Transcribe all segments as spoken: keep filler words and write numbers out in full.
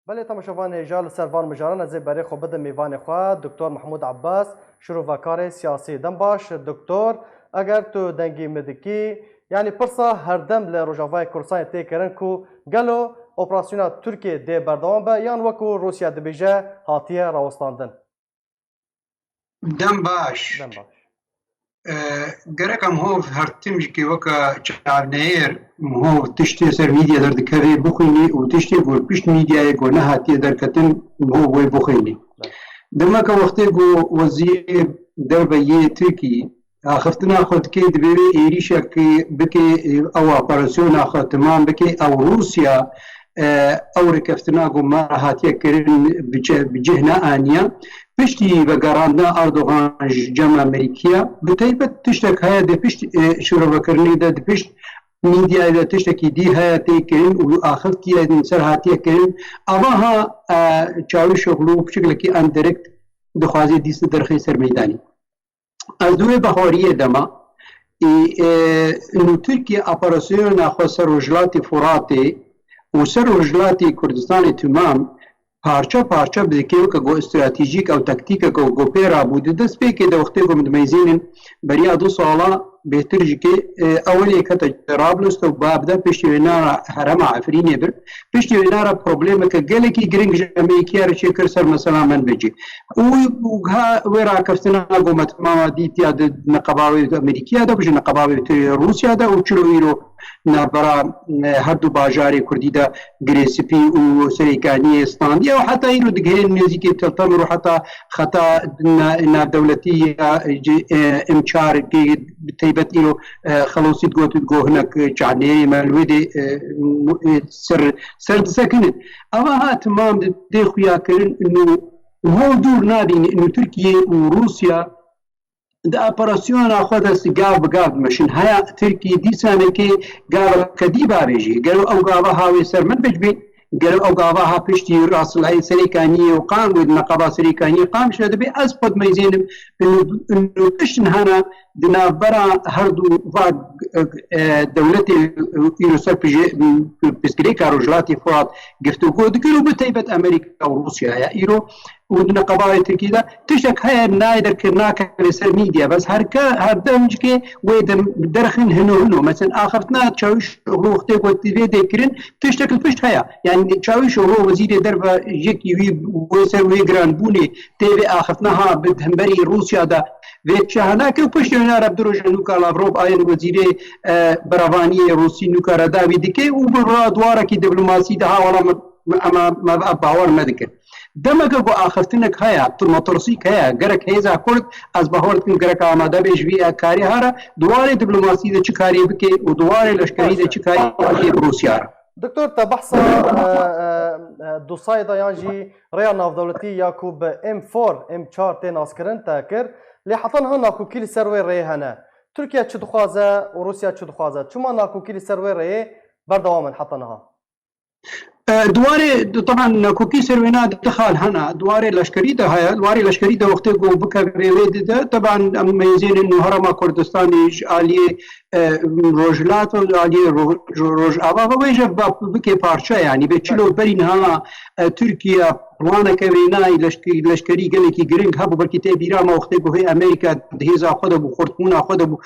Belê, temaşevan hêja, li ser van mijaran ez ê berê xwe bidim mêvanê xwe, Doktor Mehmûd Abbas, şirovekarê siyasî. Dem baş, Doktor, eger tu dengî min dikî, yanî pirsa herdem li Rojavayê Kurdistanê tê kirin ku gelo operasyona Tirkiyê dê berdewam be yan wekû Rûsya dibêje hatiye rawestandin? Dem baş. Dem baş. E, gerek em hov her tim jî ke weke çavneyêr hov tiştê ser medya derdikevê bixwînî û tiştê ku pişt medyayê ku nehatiye derketin hov wê bixwînî. Belê. Demeke wextê ku wezîrê derve yê Tirkî axiftina xwe dike, divê wê êrîşek bike, ew operasyona xwe temam bike, ew Rûsya, e, ew rêkeftina ku me re hatiye kirin bi ce-, bi cih neaniye. Piştî vegerandina Erdogan ji cem Amerîkiya, bi taybet tiştek heye di pişt, e, şirovekirinê de, di pişt medyayê de tiştekî dî heye tê kirin û axiftiye din ser hatiye kirin. Ava ha, e, Çawîşoglu piçekî endirekt dixwaze dîsa derxê ser meydanê. Ez di wê baweriyê de me, ê, e, nû Tirkiye operasyona xwe ser Rojhilatê Furatê û ser Rojhilatê Kurdistanê temam parçe parçe bi dikê weke ku stratejîk ew taktîkeke ku pê rabû di destpêkê de wextê ku min dimeyzînin beriya du sala bêhtir jî kê, e, ewilê kete Cerablus û bab de piştî wê nara herema Efrînê bir. Piştî wê nara problemeke gelekî giring ji Amerîkiya re çêkir ser mesela Menbicê. Û, û ha wê rakeftina ku me temama dîtiya di neqeba wê Amerîkiya de, ji neqeba wê Rûsya de û çilo îro navbera, e, her du bajarê Kurdî de Girê Spî û Serêkaniyê standiye û heta îro digihên nêzîkê Til Temir û heta xeta na-, navdewletî ya, e, M çar kê bi taybet îro, e, Xelosî digot, digot hinek çavneyê me li wê dê, e, mu-, e, ser, ser disekinin. Ava ha temam di, dê xuya kirin û ho dûr nabîne û Tirkiye û Rûsya di operasyona xwe de gav bi gav dimeşin. Heya Tirkî dîsanekê gaveke dî bavêjî. Gelo ew gava ha wê ser Menbic bê, gelo ew gava ha piştî rasilayê Serêkaniyê û Qam wê di neqeba Serêkaniyê Qamîş de dibe, ez xwe dimeyzênim û, û pişt niha ne di navbera her du va, e, dewletê îro ser pije-, pirsgirêka Rojhilatê Furat giftûgo dikin û bi taybet Amerîka û Rûsyaya îro û di neqeba wê Tirkî de tiştek heye nayê derkir, nakeve ser medya, bes her ke, her demcikê wê dem-, derxin hino hino. Mesela axiftina Çawîşoglu wextê ku divê dê kirin, tiştek li pişt heye. Yani Çawîşoglu wezîrê derve yekî wî wê ser wê giranbûnê tê vê axiftina ha bi hemberî Rûsya de vê çaha nake û piştî wê nare bi du roja nûka Lavrov ayên wezîrê, e, berevaniyê Rûsî nûka re dawî dike û bi ra duwarekî diplomasî de ha wela me, me, me, me, me bawer me dike. Demeke ku axiftinek heye, tu metirsîk heye, gerek hêza Kurd, ez bawer dikim gerek amade be ji vî karê ha re, di warê diplomasî de çi karê bike û di warê leşkerî de çi karê bike bi Rûsya re. Doktor, te behsa, e, e, e, dosayê de yan jî rêya navdewletî ya ku bi M four, M çar tê naskirin te kir. Lê heta niha nakokî li ser wê rêyê hene. Tirkiye çi dixwaze û Rûsya çi dixwaze? Çima nakokî li ser wê rêyê berdewam in heta niha? E, di warê, teban nakokî ser wêna di xal hene. Di warê leşkerî de heye. Di warê leşkerî de wextê ku bikeve wê dide, teban em meyzênên nû herêma Kurdistanê ji aliyê, e, Rojhilat û aliyê Ro-, Ro-, Rojava ve wê jî va bike parçe, yanî bê çilo berî niha, e, Tirkiye planeke wênayî leşke-, leşkerî gelekî giring hebû, belkî tê bîra me wextê ku hê Amerîka di hêza xwe de bû, xurtbûna xwe de bû,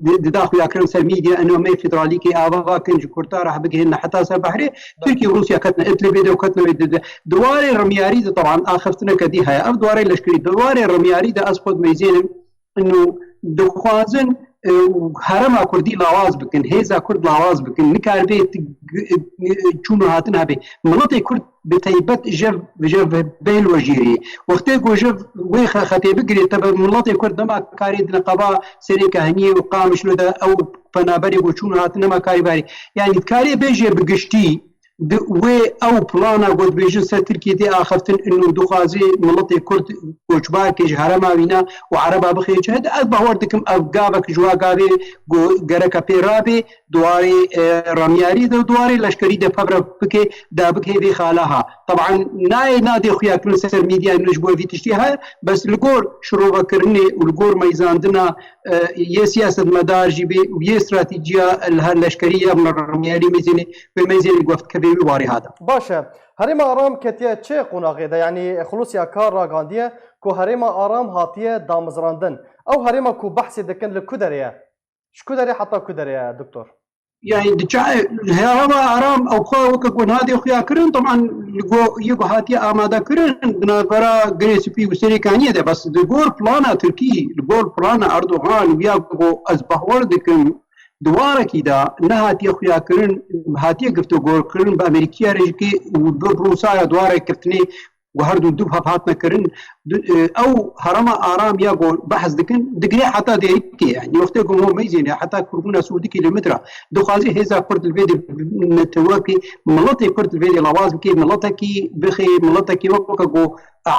di, di daxuya kirin ser medya, eno me federalîkê ava va kin ji Kurda re hebigihêne heta ser behrê, Tirkiye û Rûsya ketine Idlibê de û ketine wê di, di, di warê remyarî de, teban axiftineke dî heye. Ev di warê leşkerî, di warê remyarî de ez xwe dimeyzênim, û dixwazin, e, herêma Kurdî lawaz bikin, hêza Kurd lawaz bikin, nikaribe t-, g-, e, çûn û hatin hebe. Miletê Kurd bi taybet jev, jev bêl wejîrî. Wextê ku jev wê xe-, xetê bigirê, te bi miletê Kurd nema karê di neqeba Serê Kahiniyê û Qamişlo de ew penaberê ku çûn û hatin nema karî barî. Yanî dikarê bêjê bi giştî, di wê ew plana ku dibêjin ser Tirkiyê tê axiftin, û dixwazê miletê Kurd koçbarkê ji herêma wîna û Ereba bixê cih de, ez bawer dikim ev gavek ji wa gavê ku gereke pê rabê, di warê, e, remyarî de, di warê leşkerî de pevre bike, da bike vê xala ha. Teban nayê, nadê xuya kirin ser medya, û ji bo vî tiştî heye, bes li gor şirovekirinê û li gor meyzandina, e, yê siyasetmedar jî bê û yê stratejiya li her leşkerî ya remyarî meyzênê, wê meyzênê guft kevê wî warê ha de. Baş e. Herêma Aram ketiye çi qonaxê de? Yanî Xulûsî Akar ragihandiye ku Herêma Aram hatiye damezrandin. Ew herêma ku behsê dikin li ku derê ye? Ji ku derê heta ku derê ye, doktor? Yani di ça-, Herêma Aram ew xwe weke ku niha dê xuya kirin, teban li go yê ku hatiye amade kirin, di navbera Girê Spî û Serê Kaniyê de, bes di gor plana Tirkî, li gor plana Erdogan, ya ku ez bahwer dikim, di warekî de nehatiye xuya kirin, hatiye giftogor kirin bi Amerîkiya re jî û bi Rûsaya di warê keftinê ku her du du hev hatine kirin, du-, e, ew herêma Aram ya ku behs dikin, digire heta Dêrikê, yani wextê ku hûn meyzêne heta Kurbûna Sûdikê li Mitra, dixwaze hêza Kurd li vê de netewekî, miletê Kurd li vê de lawaz bike, miletekî bixê, miletekî weke ku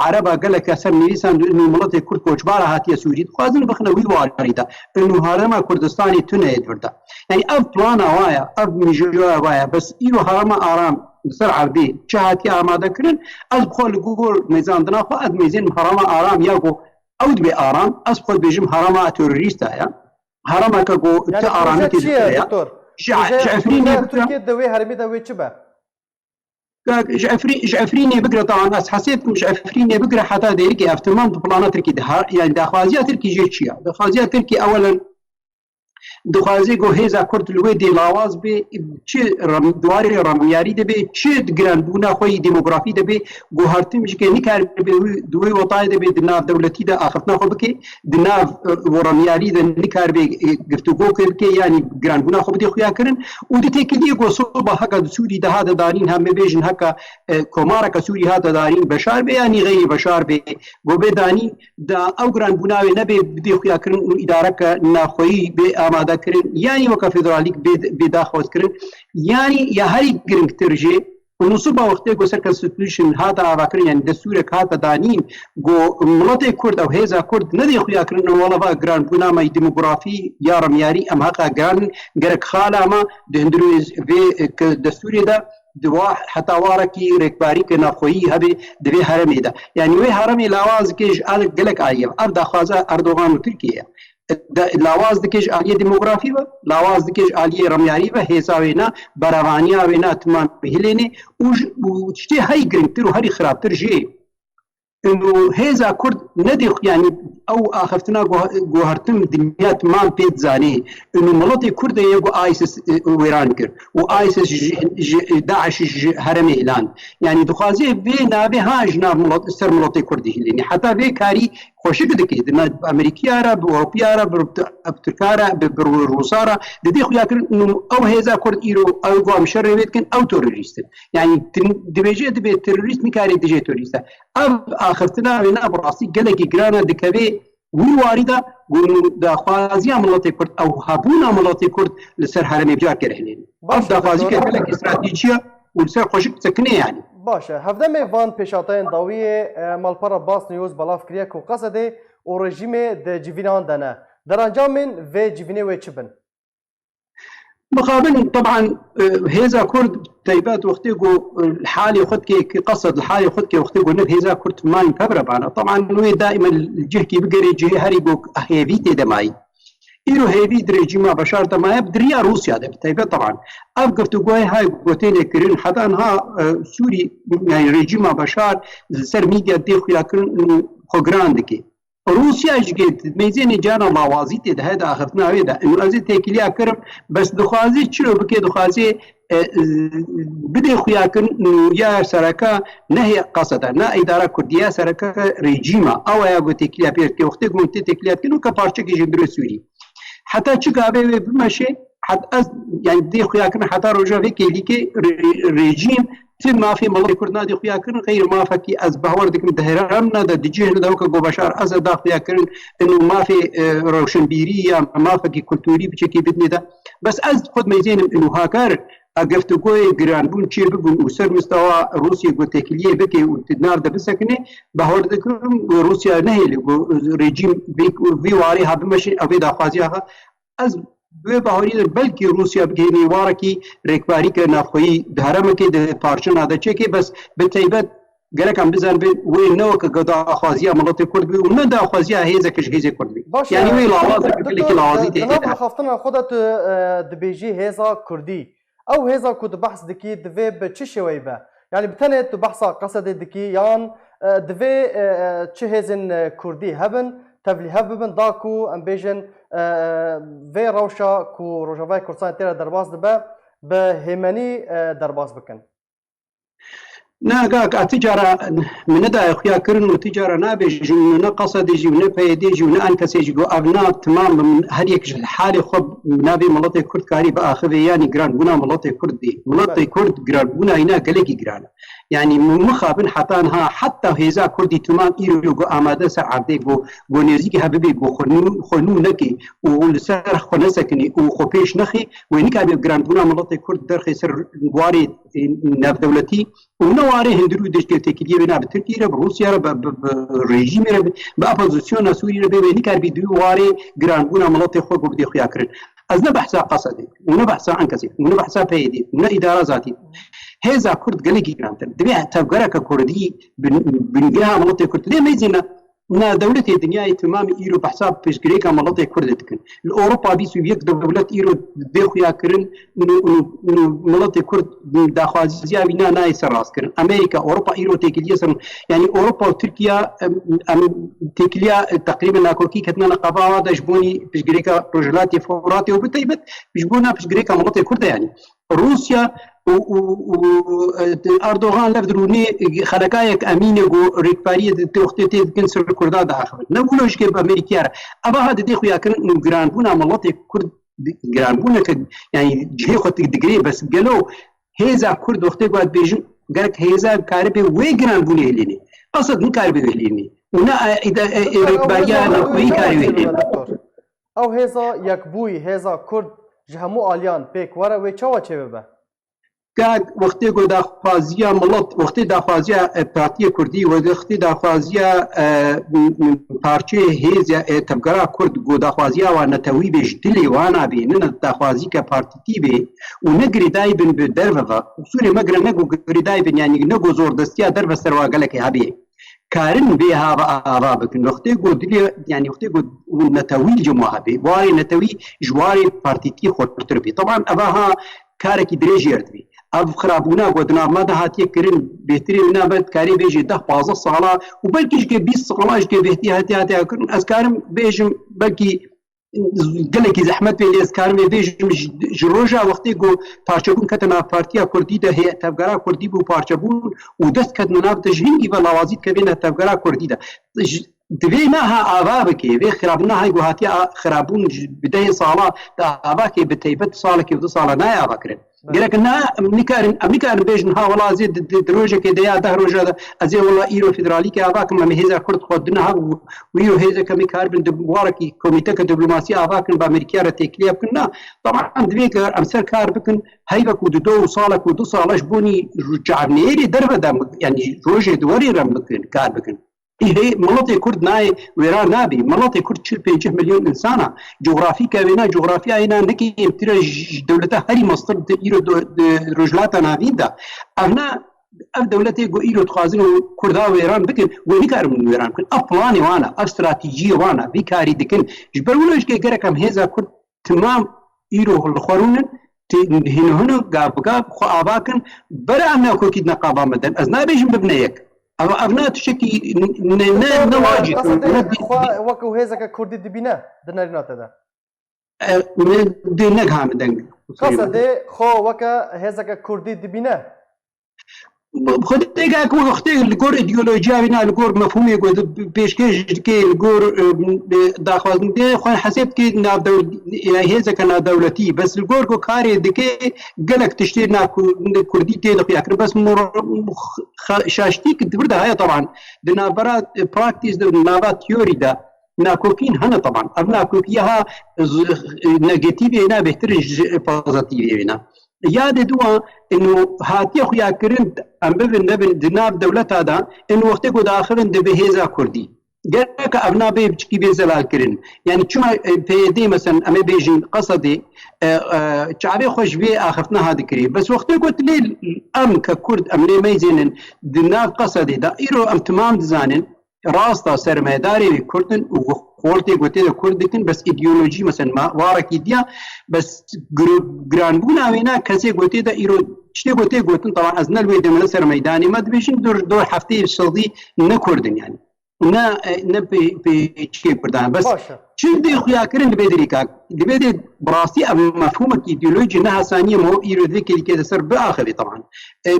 Ereba gelek ser nivîsan, miletê Kurd koçbara hatiye Sûrî, dixwazin bixine wî warî de. Û herêma Kurdistanê tune ye di vir de. Yani ev plana wa ye, ev mîjoya wa ye, bes îro herêma Aram li ser erdê çi hatiye amade kirin, ez bi xwe li gor mêzandina xwe, ez mêzên herêma Aram ya ku ew dibe Aram, ez xwe dibêjim herêma terorîst e ya. Herêmeke ku Yani ti proje aramîtê çi ye, dikire ya. Doktor? Ji, Proje, ji Efrînê projeya bikire. Tirkiye di wê herêmê de wê çi be? Ka-, ji Efrî-, ji Efrînê bigire, teban ez hesê dikim, ji Efrînê bigire heta Dêrikê, ev temam di plana Tirkî de. Ha, yani daxwaziya Tirkî jê çi ye? Daxwaziya Tirkî ewelen dixwaze ku hêza Kurd li wê dê lawaz be, çi rem-, di warê remyarî de be, çi giranbûna xwe yî demografî de be, guhertin jike nikaribe wî, di wê wetayê de be, di nav dewletî de axiftina xwe bike, di nav, e, remyarî de nikaribe, e, giftûgo bike, yanî giranbûna xwe bide xuya kirin. Û di têkiliyê ku soba heka di Sûrî de hate danîn, hem bêjin heka, e, komareke Sûrî hate danîn, Beşar be yanî xeyrî Beşar be, ku bê danîn, da ew giranbûna wê nebe bidê xuya kirin û îdareke navxweyî bê amade kirin, yanî weke federalîk bê, bê daxwaz kirin, yanî ya herî giringtir jî, û nûsiba wextê ku ser constitution hate avakirin, yanî destûrek hate danîn, ku miletê Kurd ew hêza Kurd nedê xuya kirin, wela va giranbûna me demografî ya remyarî em heqa giran in, gerek xala me di hundirê vê, e, destûrê de, di wa heta warekî rêkbarî ke navxweyî hebe di vê herêmê de. Yanî wê herêmê lawaz dike ji al-, gelek aliyê. Ev daxwaza Erdogan û Tirkiye ye. De, lawaz dike ji aliyê demografî ve, lawaz dike ji aliyê remyarî ve, hêza wê ne, berevaniya wê ne, timam hilêne û ji, û tiştê herî giringtir û herî xirabtir jê. Û hêza Kurd nedê xwe, yanî ew axiftina guh-, guhertin dinya timam pê dizanê. Û miletê Kurd e ye ku ISIS, e, wêran kir. Û ISIS ji, ji DAIŞ ji herêmê hiland. Yanî dixwaze vê navê ha ji nav milet, ser miletê Kurdî hilênî. Heta vê karî xweşik dike. Di nav Amerîkiya re, bi Ewropiya re, bi, bi Tirka re, bi, bi Rûsa re. Didê xuya kirin, û ew hêza Kurd îro, ew ku em şerê wê dikin, ew terorîst in. Yanî tin-, dibêje dibe terorîst, nikare dijê terorîst e. Ev axiftina wê ne bi rastî gelekî giran e, dikeve wî warî de ku daxwaziya miletê Kurd, ew hebûna miletê Kurd li ser herêmê bicar kere hilêne. Baş Ev e, daxwazî doktor. Gelekî stratejî ye û li ser xweşik disekine yanî. Baş e. Hevdemê van pêşhateyên dawiyê, e, Malpera Bas News belav kiriye ku Qesedê û rejîmê di civînan de ne. Derencamên vê civînê wê çi bin? Mixabin, teban, e, hêza Kurd taybet wextê ku, e, halê xwe dike, ki Qesed li halê xwe dike wextê ku ne hêza Kurd mayîn pevre bana. Teban wê daîmen li cihkî bigerê cihê herî ku hêvî tê de mayî. Îro hêvî di rejîma Beşar de maye, bi diriya Rûsya de bi taybet teban. Ev guftûgoyê hay gotêne kirin, heta niha, e, Sûrî, yani rejîma Beşar li ser medya dê xuya kirin û xwe giran dike. Rûsya jî mêzênê cana lawazî tê de heye di axiftina wê de. Û ez ê têkiliya kirim, bes dixwazî çilo bike, dixwazî, e, e, bidê xuya kirin û ya sereke nehê Qeseda, ne îdara Kurdî ya sereke rejîma. Ew ya ku têkiliya pê dike, wextê ku tê têkiliya dikin, weke parçekê ji hundirê Sûrî. Heta çi gavê wê bimeşe, het ez, yani dê xuya kirin heta roja vê kêlîkê re-, rejîm Ti mafê miletê Kurd nadê xuya kirin, xeyr mafekî ez bawer dikim di herêmna de, di cihna de weke ku Beşar Esed da xuya kirin, ino mafê, e, rewşenbîrî ya mafekî kulturî biçekî bidinê de. Bes ez xwe dimeyzênim ino haker, e, geftugoyê giranbûn çê bibûn û ser mistewa Rûsiyê ku têkiliyê bike û di nav de bisekine, bawer dikim ku Rûsya nehêle ku rejîm vê, vê warê ha bimeşe, ew vê daxwaziya xwe Ez bi wê bawerî de belkî Rûsya bigihînê warekî rêkbarîke navxweyî di herêmekê di parçena de çêkê, bes bi taybet gerek em bizanibin wê ne weke daxwaziya miletê Kurd bî û ne daxwaziya hêzeke ji hêzê Kurd bî. Baş e, Yanî wê lawaz e, di, gelekî di, lawazî di, tê di nav tê de. Axaftina xwe de tu, e, dibêjî hêza Kurdî. Ew hêza ku tu behs dikî divê bi çi şêweyî be? Yani bi tenê tu behsa Qesedê dikî yan, e, divê, e, e, çi hêzên, e, Kurdî hebin, tevlîhev bibin, da ku em bêjin, e, vê rewşa ku Rojavayê Kurdistanê tê re derbas dibe, bi hêmenî, e, derbas bikin? Na, kak, a ti cara min nedaye xuya kirin û ti cara nabêjin, ne Qesedê jî û ne P Y D jî û ne Ankesê jî got, ev na, timam, her yek ji halê xwe navê miletê Kurd karî biaxivê, yanî giranbûna miletê Kurd dî. Miletê Kurd giranbûna îna gelekî giran e. Yanî mixabin heta niha, heta hêza Kurdî timam îro got amade ser erdê, got, got nêzîkî hev bibê, got xwe nû, xwe nû nekê û li ser xwe nesekinî û xwe pêş nexê, wê nikaribe giranbûna miletê Kurd derxê ser warê, e, navdewletî û ne warê hundirî û dêjkê têkiliyê wê ne bi Tirkiyê re, bi Rûsya re, bi, bi, bi rejîmê re, bi, bi opozisyona Sûrî re bê, wê nikaribî di wî warê giranbûna miletê xwe ku bidê xuya kirin. Ez ne behsa Qesedê û ne behsa Ankesê û ne behsa P Y D û ne îdara zatî. Hêza Kurd gelekî girantir. Divê tevgereke Kurdî bin-, bingeha miletê Kurd. Divê meyzê ne, ne dewletê dinyayê timamî îro behsa piştgirêka miletê Kurd dikin. Li Ewropa bîst û yek dewlet îro dê xuya kirin û, û, û miletê Kurd daxwaziya wî na nayê ser rast kirin. Amerîka, Ewropa îro têkiliye ser, yanî Ewropa û Tirkiye, em, em, têkiliya, e, teqrîben nakokî ketine neqaba wa de ji bonî piştgirêka Rojhilatê Furatê û bi taybet ji bona piştgirêka miletê Kurd de, yanî Rûsya û, û, û, e, Erdogan lev dirûnê xelekayek emîne ku rêkbariyê di tê wextê tê dikin ser Kurda diaxivin. Ne wilo jikê bi Amerîkiya re. Eva ha didê xuya kirin û giranbûna miletê Kurd, giranbûneke, yanî cihê xwe digirê, bes gelo hêza Kurd wextê ku ez dibêjim, gerek hêza karibe wê giranbûnê hilînê. Qesed nikaribe wê hilînê. Û ne, e, e, e, e, rêkbariya navxweyî karibe wê hilînê. Ew hêza yekbûyî, hêza Kurd ji hemû aliyan pêk were, wê çawa çêbibe? Gak wextê ku daxwaziya milet, wextê daxwaziya, e, Partiyê Kurdî, wextê daxwaziya, e, m-, m-, parçeyê hêz ya, e, tevgera Kurd, ku daxwaziya wan netewî bê, ji dilê wana bê, ne, ne daxwazîke partîtî bê û ne girêdayî bin bi derve ve. Qusûrê me gire ne ku girêdayî bin, yanî ne ku zordestiya derve ser wa gelekê hebê. Karin vê hava ava bikin. Wextê ku dilê, yanî wextê ku netewî li cem wa hebê, warê netewî ji warê partîtî xurtir bê. Teban eva ha karekî dirêj yer dibê. Ev xirabûna ku di nav me de hatiye kirin, bêhtirê wina be dikarê bêjê deh pazdeh sala û belkî jikê bîst sala jikê bêhtiye hatiye, hatiye kirin. Ez karim bêjim belkî gelekî zehmet pê, lê ez karim ê bêjim, ji, ji roja wextê ku parçebûn kete nav partiya Kurdî de, hê tevgera Kurdî bû parçebûn û dest ketine nav de, ji hingî ve lawazî dikeve ne tevgera Kurdî de. Ji, divê niha ava bike, vê xirabûna hay ku hatiye a-, xirabûn ji bi dehê sala de ava ke, bi taybet salekê û du sala nayê ava kirin. Gerek na, em nikarin, em nikarin bêjin, ha, wela ez ê di, di, di rojekê de ya deh roja de, ez ê wela îro federalîkê ava kim, em ê hêza Kurd xwe dine hev û, û îro hêzeke me karibin di warekî komîteke diplomasî ava kin, bi Amerîkiya re têkiliya bikin. Na, teban divê ke em ser kar bikin, heyve ku di do û salek û du sala ji bonî ru-, çavnêrê derve de, yanî rojê di werê re bikin, kar bikin. Î hê miletê Kurd nayê wêran nabî. Miletê Kurd çil pêncî milyon însan e. Cografîke wêna, cografiyayê na ne kêmtir e ji, ji dewleta herî mestir di îro do, di Rojhilata Navîn de. Ev na, ev dewletê ku îro dixwazin û Kurda wêran bikin, wê nikarin wêran bikin. Ev planê wan e, ev stratejiyê wan e, vî karî dikin. Ji ber wilo jikê gerek em hêza Kurd timam îro li xwe rûnin, tê hîno hîno, gav bi gav xwe ava kin, bere em nakokî di neqaba me de. Ez nabêjim bibine yek. Ev, ev ne tiştekî ne, ne, ne wacib. Qesedê xwe weke hêzeke Kurdî dibîne di nerîna te de? E, min dê negihame deng. Qesedê xwe weke hêzeke Kurdî dibîne? Xwedê gak wextê li gor îdeolojiya wî na, li gor mefhûmê ku di pêşkêş dike, li gor, e, e, daxwazin dê xwe hesêb dike navdew-, e, hêzeke navdewletî. Bes li gor ku karê dike gelek tiştê na ku-, kurdî tê de xuya kirin. Bes mor-, xa-, şaştî ki di vir de heye teban. Di navbera, e, praktîs de, nava teorî de nakokîn hene teban. Ev nakokiya ha z-, e, negatîvê ne bêhtir in ji pozitîvê ne. Yadê dû a, ino hatiye xuya kirin, em bibin nebin di nav dewleta de, ino wextê ku diaxivin dibe hêza Kurdî. Gerek ev nabê biçikî bê zelal kirin. Yani çima, e, P Y D, mesela, em ê bêjin Qesedê, e, e, çavê xwe ji vê axiftina ha dikirî. Bes wextê ku tu lê em ke Kurd, em lê meyzênin di nav Qesedê de, îro em timam dizanin, rasta sermayedarê wê Kurd in û xortê ku tê de Kurd dikin, bes îdeolojî, mesela, ma warekî diya, bes gir-, giranbûna wê na kesê ku tê de îro tiştê ku tê gotin, taban ez ne li wê demê ne ser meydanê me, dibêjin dor, dor heftê sedî ne Kurd in yani. Ne, ne pê, pê çikê Kurdan. Bes çi dê xuya kirin dibê dirîka. Dibê dê bi rastî ev mefhûmek îdeolojî ne hesaniyê me îro divê kêlîkê de ser biaxivê taban. E,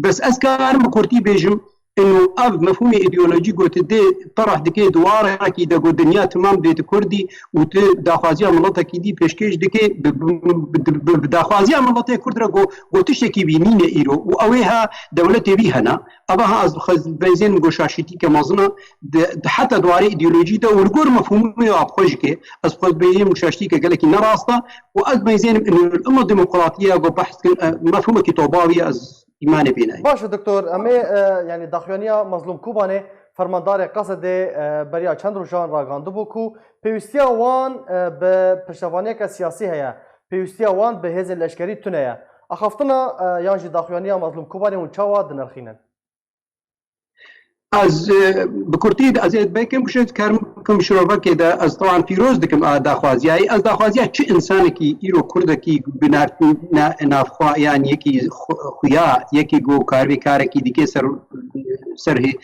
bes ez karim bi kurtî bêjim, ino ev mefhûmê îdeolojî ku tu dê terah dikê di warekî de ku dinya timam dê di Kurdî û tu daxwaziya miletekî dî pêşkêş dikê, bi, bi, bi, bi, bi daxwaziya miletê Kurd re ku, ku tiştekî wî nîne îro û ew ê ha dewletê wî hene. Eva ha ez dixwez benzên ku şaşîtîke mezin e, di, di heta di warê îdeolojî de û li gor mefhûmê ya xwe jî ke ez dixwez benzên ku şaşîtîke gelekî ne rast e û ez benzênim ino li demokratiya ku behs kin, e, mefhûmekî tobawî ez îmanê pê nayê. Baş e, doktor, em ê, e, yanî daxuyaniya Mazlûm Kobanê, fermandarê Qesedê, e, beriya çend rojan ragandibû ku pêwîstiya wan, e, bi piştevaniyeke siyasî heye, pêwîstiya wan bi hêzên leşkerî tune ye. Axaftina, e, yan jî daxuyaniya Mazlûm Kobanê hûn çawa dinirxînin? Ez, e, bi kurtî de ez ê belkim bişêt karim bikim şirovekê de ez tawan pîroz dikim a daxwaziyayê. Ez daxwaziya çi insanekî îro kurdekî bi nav-, na-, navxwe yan yekî xu-, xuya, yekî ku karibê karekî dike ser, ser hê-,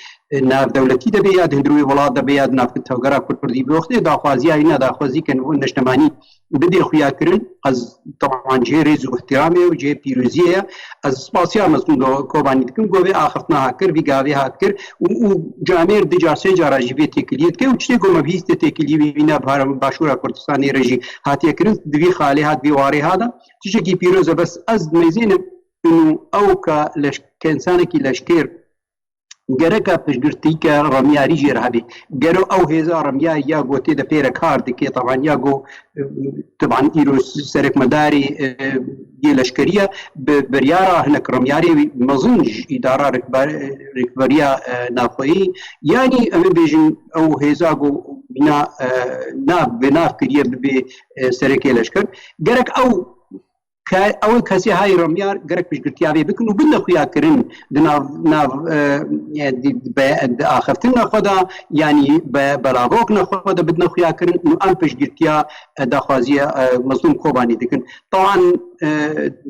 navdewletî de be ya di hundirê welat de be ya di nav tevgera kurdî be. Wextê daxwaziya wî ne daxwazî kin û neştemanî bidê xuya kirin, ez teban cihê rêz û ihtiramê û cihê pîroziyê ye. Ez spasiya Mezlûm Kobanî dikim, ku vê axiftina hat kir, vî gavê hat kir û, û camêr di car sê cara jî vê têkiliyê dike û tiştê ku me bihîstê têkiliyê wî ne Başûra Kurdistanê re jî hatiye kirin, di vî xalê hat, vî warê hat de. Tiştekî pîroz e, bes ez dimeyzênim û ew ka leş-, ke insanekî leşkêr gereka piştgirtîke remiyarî jê re hebe. Gero ew hêza remiyarî ya ku tê de pê re kar dike, teban ya ku, e, teban îro serokmedarê, e, yê leşkerî ye, bi biryara hinek remiyarê mezin ji îdara rêkber-, rêkberiya, e, navxweyî, yanî em ê bêjin ew hêza ku bîna, e, nav, bi nav kiriye bibe, e, serokê leşker. Gerek ew ke-, ew kesê hay remiyar gerek piştgirtiya vê bikin û bidine xuya kirin di nav, nav, e, e, di, di be-, di axiftina xwe de, yanî be-, belavokina xwe de bidine xuya kirin û em piştgirtiya, e, daxwaziya, e, Mezlûm Kobanî dikin. Tawan, e,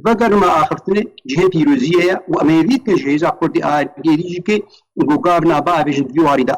vegerime axiftinê cihê pîroziyê ye û em ê vî dikin ji hêza Kurdî a gêrî jî ke ku gavna ba bêjin di vî warî de.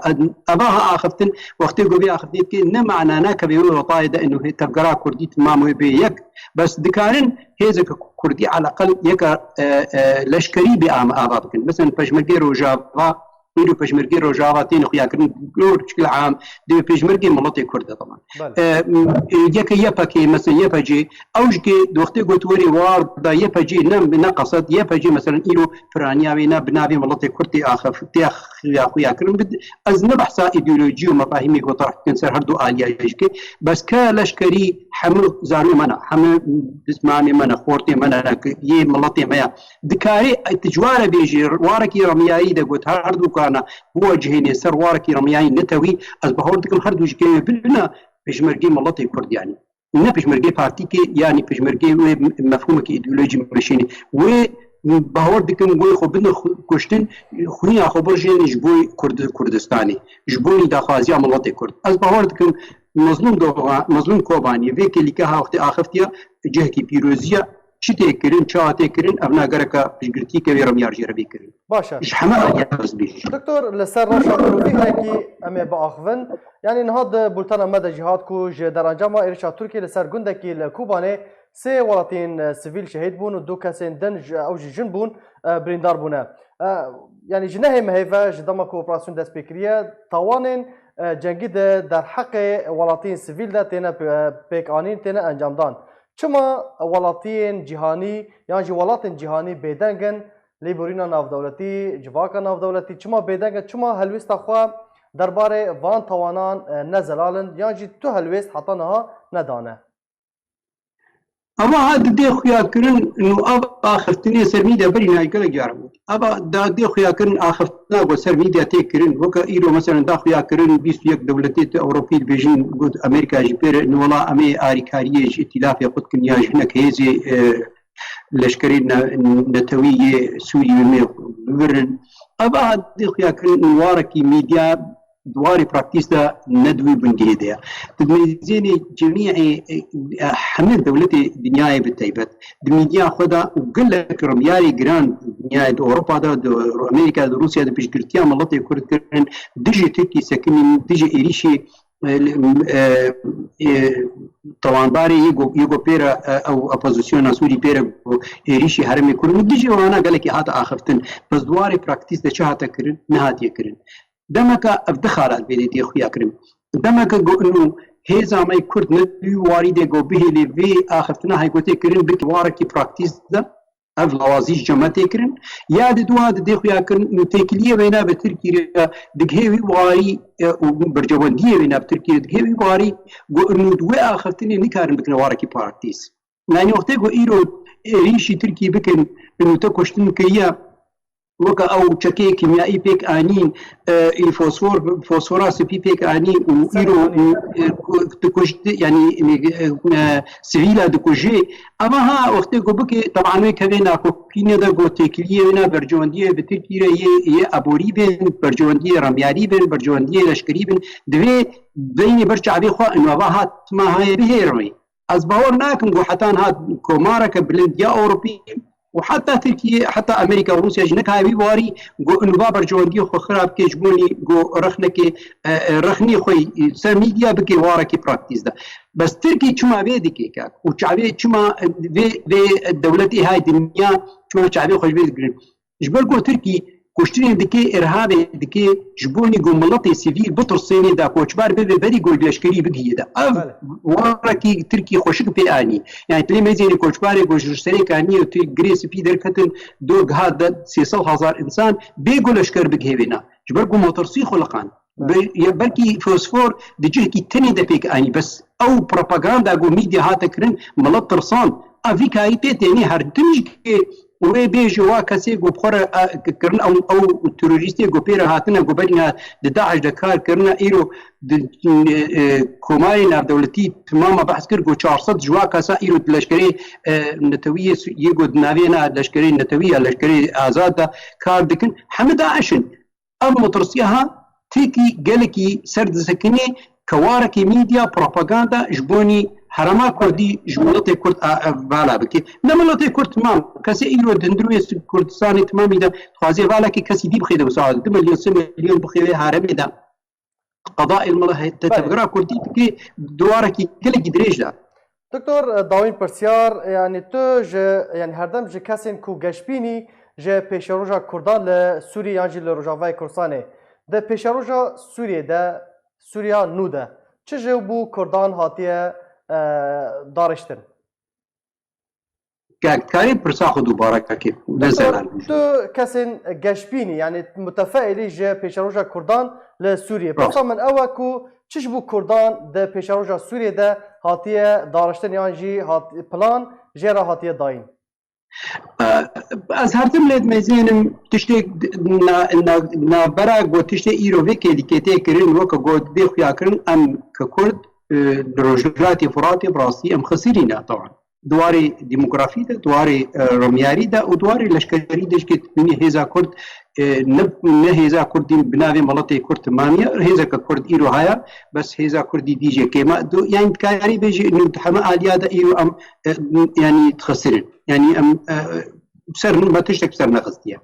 Eva ha axiftin, wextê ku vê axiftinê dike, ne mana nake vê wê wetayê de ino hê tevgera Kurdî timam wê bê yek. Bes dikarin hêzeke Kurdî eleqel yeka, e, e, leşkerî bê am-, ava bikin. Mesela Pejmergê Rojava, îro Pejmergê Rojava tên xuya kirin, gor çikil am, dê Pejmergê miletê Kurd de tamam. Belê. E, m-, e, yeke Y P G, mesela Y P G, ew jî ke di wextê ku tu werî war da Y P G ne, ne qesed, Y P G mesela îro piraniya wê ne bi navê miletê Kurd tê axif-, tê xuya, xuya kirin. Bid-, ez ne behsa îdeolojî û mefahîmê ku terh dikin ser her du aliya jî ke, bes ke leşkerî hemû zarû me ne, hemû pismamê me ne, xortê me ne, ne, yê miletê me ya. Dikarê, e, tu ji ware bêjî, warekî remiyayî de got, her du kana biwecihênê ser warekî remiyayî netewî, ez bahor dikim her du jî ke bibine pêşmergê miletê Kurd yanî. Ne pêşmergê partîkê, yanî pêşmergê wê mefhûmekî îdeolojî meşînê. Wê bahor dikim wê xwe bidin xu-, kuştin, xwîna xwe birjêne ji bo Kurd-, Kurdistanê, ji bo daxwaziya miletê Kurd. Ez bahor dikim Mezlûm Dogan, Mezlûm Kobanî, vê kêlîke ha wextê axiftiye, cihekî pîroziye, çi tê kirin, çawa tê kirin, ev na gereka piştgirtî ke wê remiyar jê re bê kirin. Baş e. Ji heme aliyê ez bêjim. Doktor, li ser rewşa mirovî hinekî em ê biaxivin. Yanî niha di bultena me de jî hat ku ji derencama êrişa Tirkiyê li ser gundekî li Kobanê sê welatiyên, e, sivîl şehîd bûn û du kesên din ji, ew jî jin bûn, e, birîndar bûne. E, yanî ji nehê mehê ve ji dema ku operasyon dest pê kiriye, tawanên, e, cengî di derheqê welatiyên sivîl de têne, e, pêkanîn, têne encamdan. Çima welatiyên cîhanî yan jî welatên cîhanî bêdeng in? Lêborîna navdewletî, civaka navdewletî çima bêdeng e, çima helwêsta xwe derbarê van tawanan, e, ne zelal in, yan jî tu helwêst heta niha nedane? Eva ha didê xuya kirin û ev axiftinê ser mîdya berî nayê gelek caran got. Eva da dê xuya kirin axiftina ku ser mîdya tê kirin, weke îro mesela da xuya kirin bîst û yek dewletê tu Ewropî dibêjin, got Amerîka jî pê re, û wela em ê arîkariyê ji îtîlafê xwe dikin ya ji hinek hêzê, e, leşkerê ne-, netewî yê Sûriyê me bibirin. Ev a dê xuya kirin û warekî mîdya di warê praktîs de ne di wî bingehê de ye. Di nêzînê cemî, e, e, hemî dewletê dinyayê bi taybet, di mîdiya xwe de û gelek remyarê giran di dinyayê, di Ewropa de, di Amerîka, di Rûsya de piştgirtiya miletê Kurd kirin, dijî Tirkî sekinîn, dijî êrîşî, e, e, e, tawanbarê yê ku, yê ku pê re, e, ew opozisyona Sûrî pê re ku êrîşî herêmê Kurd û dijî wana gelekî hate axiftin. Bes di warê praktîs de çi hate kirin? Nehatiye kirin. Demeke ev du xalat bê dê tê xuya kirin. Demeke ku inu hêza me Kurd ne di wî warî de ku bihêlê vê axiftina heygo tê kirin bike warekî praktîs de, ev lawazî ji cem me tê kirin. Ya di dua di dê xuya kirin û têkiliyê wêna bi Tirkî re digihê wî warî, e, û berjewendiyê wêna bi Tirkî re digihê wî warî ku inu di wê axiftinê nikarin bikine warekî praktîs. Yanî wextê ku îro êrîşî Tirkî bikin, inu te kuştin kiriye, weke ew çekê kîmyayî pêk anîn, e, ê fosfor, fosfora spî pêk anî û îro, e, ku, dikuşt, yanî, e, e, sivîla dikujê. Eva ha wextê ku bike, teban wê kevê nakokîne de ku têkiliyê wêna berjewendiyê bi Tirkî re yê, yê eborî bin, berjewendiyê remyarî bin, berjewendiyê leşkerî bin, divê beynê ber çavê xwe inu eva ha tima haye bihêrmê. Ez bawer nakim ku heta niha komareke bilind ya Ewropî û heta Tirkiye, heta Amerîka û Rûsya jî nikaye wî warî ku inu va berjewendiyê xwe xirab ke ji bonî ku rexnekê, e, e, rexnê xwe ser mîdya bike warekî praktîs de. Bes Tirkî çima vê dike kak? Û çavê çima vê, vê dewletê hay dinya çima çavê xwe ji vê digirin? Ji ber ku Tirkî kuştinê dike, irhabê dike, ji bo nî ku miletê sivîl bitirsênê de koçber bibe, berî ku leşkerî bigihî de. Ev Belê. warekî Tirkî xweşik pê anî. Yani, tu lê mezênê koçberê ku ji serê kaniyê tu girê spî derketin, do giha de sê sed hezar insan bê ku leşker bigihê wêna. Ji ber ku metirsî xuliqan. Belê. Be-, ya belkî fosfor di cihekî tenê de pêk anî, bes ew propaganda ku medya hate kirin, milet tirsan. Ev vî karî pê tênê her tim jî ke wê bêje wa kesê ku bi xwe re, e, k-, kirin ew, ew terorîstê ku pê re hatine ku berî niha di DAIŞ de kar kirine, îro di, e, e, komarê navdewletî timama behs kir ku çar sed ji wa kesa îro di leşkerê, e, netewî yê Su-, yê ku di navê na leşkerê netewî ya leşkerê azad de kar dikin, hemî DAIŞ in. Ev metirsiya ha têkî gelekî ser disekinê, kewarekî medya propaganda ji bonî herema Kurdî ji miletê Kurd a, a, vala bike. Ne miletê Kurd, tamam, kesê îro di hundirê Kurdistanê tamamî de dixwaze vala ke kesî dî bixêde wisa, du milyon, sê milyon bixêde herêmê de. Qeda ilmala he-, te-, Belê. Tevgera Kurdî dike duwarekî gelekî dirêj de. Doktor, e, dawîn pirsyar, yani tu ji, yani herdem ji kesên ku geşbînî ji pêşeroja Kurdan li Sûriyê yan jî li Rojavayê Kurdistanê, di pêşeroja Sûriyê de, Sûriya nû de, çi ji bo Kurdan hatiye, e, dariştin? Ka-, karî pirsa xwe dubare kekê. Doktor, tu kesên geşbînî, yani mutefeîlî ji pêşeroja Kurdan li Sûriyê. Rast. Pirsa min ew e ku çi ji bo Kurdan di pêşeroja Sûriyê de hatiye dariştin yan jî hat-, plan jê re hatiye dayîn? E, ez her tim lê dimezînim tiştê na-, na-, navbera ku tiştê îro vê kêlîkê tê kirin, weke ku bê xuya kirin, em ke Kurd, e, li Rojhilatê Furatê bi rastî em xisirî ne, tewan. Di warê demografî de, di warê, e, remyarî de û di warê leşkerî de jî ke hêza Kurd, e, ne, ne hêza Kurdî bi navê miletê Kurd timamiye, hêzeke Kurd îro heye, bes hêza Kurdî dî jê kêm e. Du-, yani dikarî bêjî, nû di heme aliya de îro em, e, yani dixisirin. Yani em, e, ser, me tiştek ser nexistiye.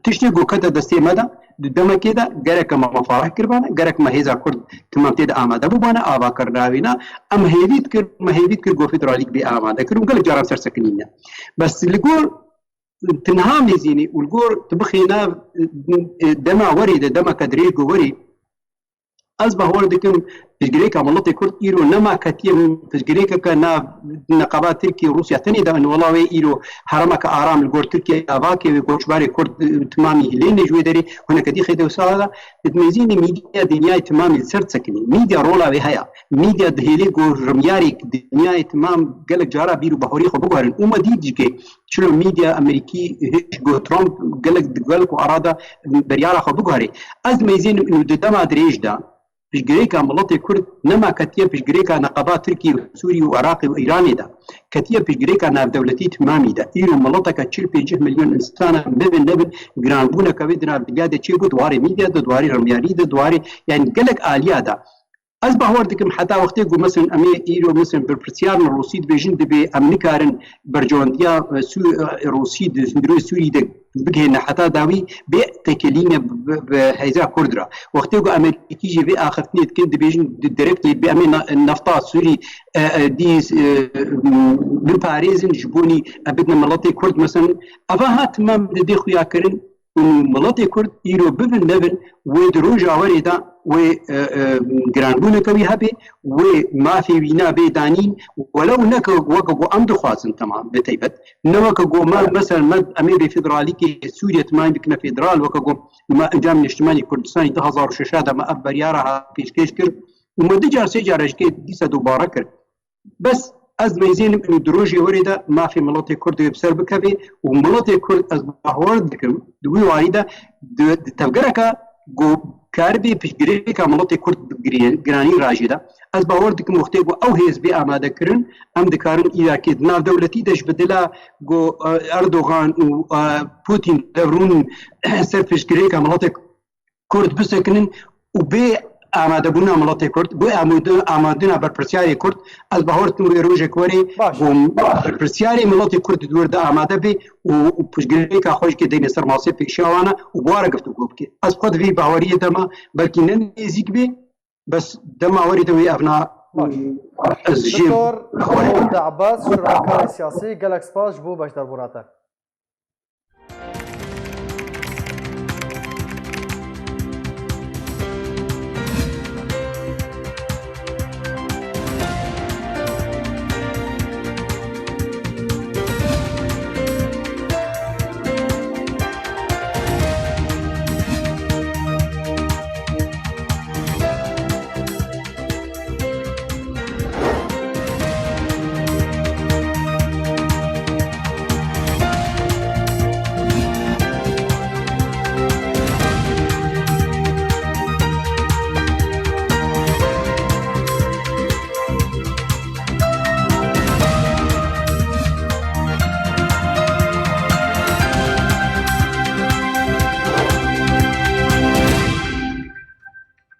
Tiştê ku kete destê me de, di demekê de gerek me fareh kiribane, gerek me hêza Kurd timam tê de amade bûbane, ava kirina wêna, em hêvî dikir, me hêvî dikir ku federalîk bê amade kir û gelek caran ser sekinîne. Bes li gor tinha mêzînî û li gor tu bixê nav, e, dema werê de, demeke dirêj ku werê, ez bawer dikim, piştgirêka miletê Kurd îro nema ketiye piştgirêkeke nav neqeba Tirkiye û Rûsya tenê de in wela wê îro herêmeke aram li gor Tirkiye ya vake wê koçberê Kurd, e, timamî hilêne ji wê derê, hineke dî xêde wisa de, di mêzînê medya dinyayê timamî li ser disekinî. Medya rola wê heye. Medya dihêlê ku rimyarê dinyayê timam gelek cara bîr û bahorî xwe biguherin. Û me dît jî ke çilo medya Amerîkî, hêj ku Trump gelek di gelek û ara de beryara xwe biguherê. Ez dimeyzênim û di dema dirêj de piştgirêka miletê Kurd nema ketiye piştgirêka neqeba Tirkiye û Sûriye û Iraqê û Îranê de. Ketiye piştgirêka navdewletî timamî de. Îro mileteke çil pêncî milyon insana bibin nebin, giranbûneke wê di nav dinya de çêbû, di warê mîdya de, di warê remyarî de, di warê, yani gelek aliya de. Ez bawer dikim heta wextê ku, mesela, em ê îro, mesela, berpirsiyarên Rûsî dibêjin, dibê em nikarin berjewendiya, e, Sû-, e, Rûsî di hundirê Sûrî de bigihêne heta dawî bê têkilîne bi, bi, bi hêza Kurd re. Wextê ku Amerîkî jî vê axiftinê dikin, dibêjin di direktê bê em ê na-, nefta Sûrî, e, e, dî, e, biparêzin, ji bonî em bidine miletê Kurd, mesela, eva ha timam didê xuya kirin, û miletê Kurd îro bibin nebin, wê di roja werê de wê, e, e, giranbûneke wî hebe, wê mafê wî na bê danîn, welew neke weke ku em dixwazin, temam, bi taybet. Ne weke ku me, mesela, me, em ê bê federalîkê Sûriye timam bikine federal, weke ku me Encamê Niştimanî Kurdistanî du hazar û şeş de me ev beryara ha pêşkêş kir û me du car, sê car ji kê dîsa dubare kir. Bes ez meyzênim û di rojê werê de mafê miletê Kurd wê bi ser bikeve û miletê Kurd, ez bawer dikim, di wî warî de di, di tevgereke ku karibê piştgirêka miletê Kurd bi girê-, giranî rajê de. Ez bawer dikim wextê ku ew hêz bê amade kirin, em dikarin îrakê di navdewletî de ji bi dila ku, e, Erdogan û, e, Putin devrûn ser piştgirêka miletê Kurd bisekinin û bê amadebûna miletê Kurd, bê amade-, amadina berpirsiyarê Kurd, ez bawer dikim wê rojek werê Baş. ku berpirsiyarê miletê Kurd di wir de amade bê û, û piştgirêka xwe jî deyne ser masê pêşiya wan e û bi wan re giftûgo bike. Ez xwe di vî baweriyê de me, belkî ne nêzîk bê, bes dema werê de wê ev na Baş. ez jê Doktor Mahmud Abbas, ji rakarê siyasî, gelek spas ji bo beşdarbûna te.